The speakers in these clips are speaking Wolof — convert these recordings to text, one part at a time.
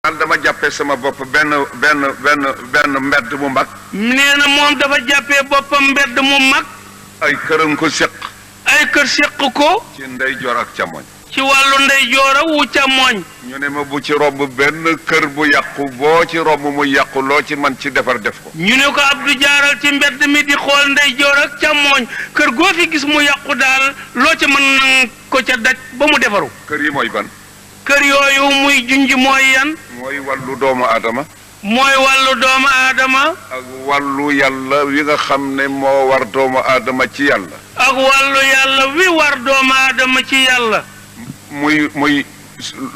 man dama jàppee sama bopp benn mbedd mu mag. nee na moom dafa jàppee boppam mbedd mu mag. ay këram ko séq. ay kër séq ko. ci ndeyjoor ak càmmoñ. ci wàllu ndeyjoor wu càmmoñ. ñu ne ma bu ci romb benn kër bu yàqu boo ci romb mu yàqu loo ci man ci defar def ko. ñu ne ko Abdou jaaral ci mbedd mi di xool ndeyjoor ak càmmoñ kër goo fi gis mu yàqu daal loo ci mën nang ko ca daj ba mu defaru. kër yi mooy ban. kër yooyu muy junj mooy yan. mooy wàllu doomu aadama. mooy wàllu doomu aadama. ak wàllu yàlla wi nga xam ne moo war doomu aadama ci yàlla. ak wàllu yàlla wi war doomu aadama ci yàlla. muy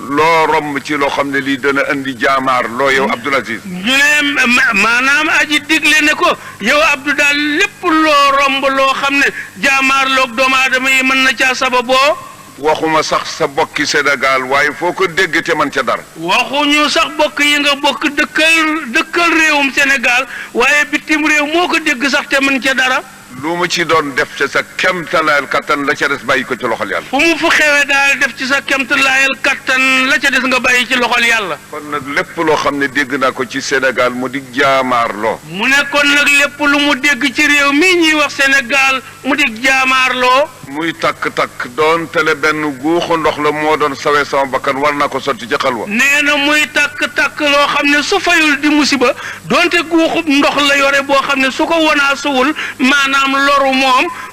loo romb ci loo xam ne lii dana indi jaamaar loo yow Abdoul Aziz. ñu ne maanaam aji digle ne ko yow Abdou daal lépp loo romb loo xam ne jaamaar loog doomu aadama yi mën na caa sababoo. waxuma sax sa bokki Sénégal waaye foo ko dégg te man ca dara. waxuñu sax bokk yi nga bokk dëkkal réewum Sénégal waaye bitim réew moo ko dégg sax te mën ca dara. lu mu ci doon def ci sa kemtalaayal kattan la ca des bàyyi ko ci loxol yàlla. fu mu fu xewee daal def ci sa kemtalaayal kattan la ca des nga bàyyi ci loxol yàlla. kon nag lépp loo xam ne dégg naa ko ci Sénégal mu di jaamaarloo. mu ne kon nag lépp lu mu dégg ci réew mii ñuy wax Sénégal mu di jaamaarloo. muy takk-takk doon tele benn guuxu ndox la moo doon sawee sama bakkan war naa ko sotti ci xalwa. nee na muy takk-takk loo xam ne su fayul di musiba donte guuxub ndox la yore boo xam ne su ko wanaasuwul maanaam loru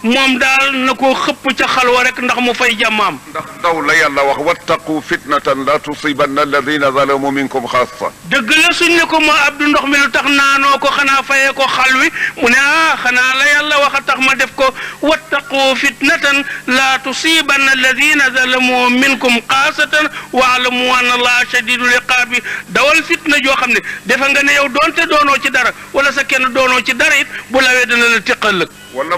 moom daal na ko xëpp ca xalwa rek ndax mu fay jàmmaam. ndax daw la yàlla wax wattaqu fitnatan la tusibanna alladina zalamu minkum xaassa. dëgg la suñ ne ko moo Abdou ndox mi lu tax naanoo ko xanaa fayee ko xal wi mu ne xanaa la yàlla wax a tax ma def ko wattaqu fitnatan la tusibanna alladina zalamu minkum xaasatan waalamu anna allaha shadidul iqaabi dawal fitna joo xam ne defe nga ne yow doonte doonoo ci dara wala sa kenn doonoo ci dara it bu lawee dana la teqal.